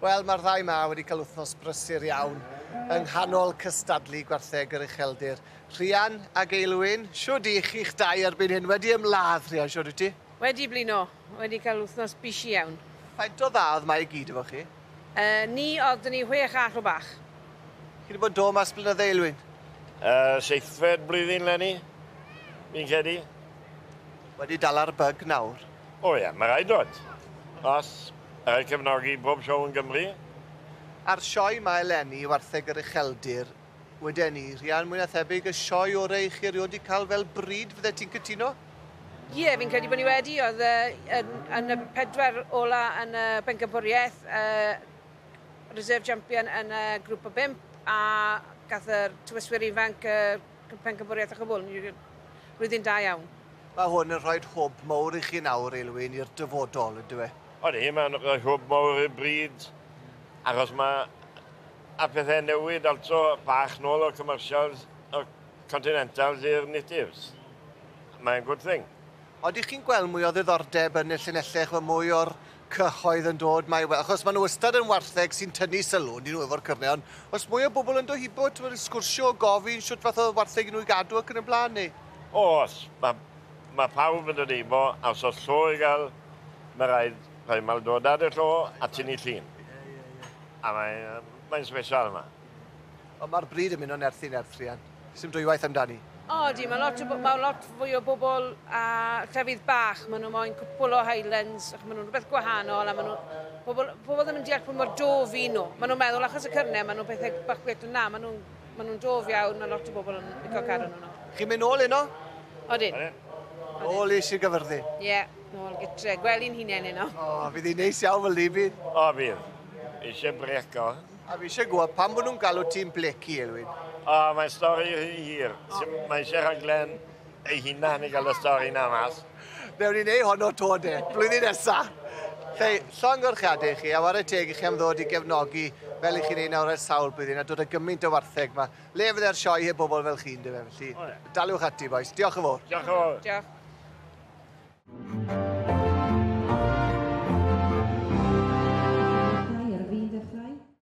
Wel, mae'r ddau 'ma wedi cael wythnos brysur iawn yng nghanol cystadlu gwartheg yr ucheldir. Rhian ag Aelwyn, shwd 'y chi'ch dau erbyn hyn? Wedi ymladd, Rhian, shwd wyt ti? Wedi blino. Wedi cael wythnos bishi iawn. Faint o dda oedd 'ma i gyd efo chi? Yy, ni, oedd 'da ni chwech all o bach. Chi 'di bod yn dod mas blynydde, Aelwyn? Yy, seithfed blwyddyn 'leni, fi'n credu. Wedi dala'r bug nawr? O ie, mae rhaid dod. Os Rhaid cefnogi bob sioe yn Gymru. A'r sioe 'ma eleni, Wartheg yr Ucheldir, weden i, Rhian, mwy na thebyg y sioe orau i chi erioed 'di cael fel bryd, fyddet ti'n cytuno? Ie, fi'n credu bod ni wedi. Oedd yn, yn y pedwar ola yn y bencampwriaeth, reserve champion yn y grŵp o bump, a gath yr tywyswyr ifanc y pencampwriaeth a chwbl. Blwyddyn da iawn. Mae hwn yn rhoi hwb mowr i chi nawr, Aelwyn, i'r dyfodol, yn dyw e? Odi, mae'n rhoi hwb mowr i'r bryd, achos mae a pethau'n newid also bach nôl o'r commercials, o'r Continentals i'r natives. Mae'n good thing. Odych chi'n gweld mwy o ddiddordeb yn y llinellau, ch'mod, mwy o'r cyhoedd yn dod, mae, achos maen nhw wastad yn wartheg sy'n tynnu sylw, on'd 'yn nhw, efo'r cyrnau, ond oes mwy o bobl yn dod hibo, t'mod, yn sgwrsio, gofyn shwt fath o wartheg 'yn nhw i gadw ac yn y blaen, neu? Oes, mae, mae pawb yn dod heibo, a os oes llo i gael, mae rhaid rhoi maldodad y llo a tynnu llun. A mae'n mae special yma. Ond mae'r bryd yn mynd o nerth i nerth, Rhian. Sdim dwywaith amdani. O, ydi, mae lot, o, mae lot fwy o bobl a llefydd bach. Maen nhw moyn cwpl o Highlands, ac maen nhw'n rhywbeth gwahanol, a maen nhw... Pobl, pobl ddim yn deall pwy mor dof i nhw. Maen nhw'n meddwl, achos y cyrnau, maen nhw'n pethau bach gwyllt, ond na, maen nhw'n maen nhw'n dof iawn, mae lot o bobl yn licio cadw nhw. Chi'n mynd nôl heno? Odyn. Nôl i Sir Gaerfyrddin? Ie, yeah, nôl gytre. Gwely'n hunain heno. O, fydd hi'n neis iawn fel ni, bydd? O, fydd. Eisiau brec o. A fi eisiau gwybod pam bod nhw'n galw ti'n Blakey, Elwyn? O, mae'n stori rhy hir. Mae eisiau rhaglen ei hunan i gael y stori na mas. Newn ni wneud honno to de, blwyddyn nesa. Lle, llongyfarchiadau i chi, a ware teg i chi am ddod i gefnogi fel i chi'n neud nawr ers sawl blwyddyn a dod â gymaint o wartheg ma. Le fydde'r sioe heb bobl fel chi, yndyfe? Felly, daliwch ati, bois. Diolch yn fawr. Diolch yn fawr. Diolch.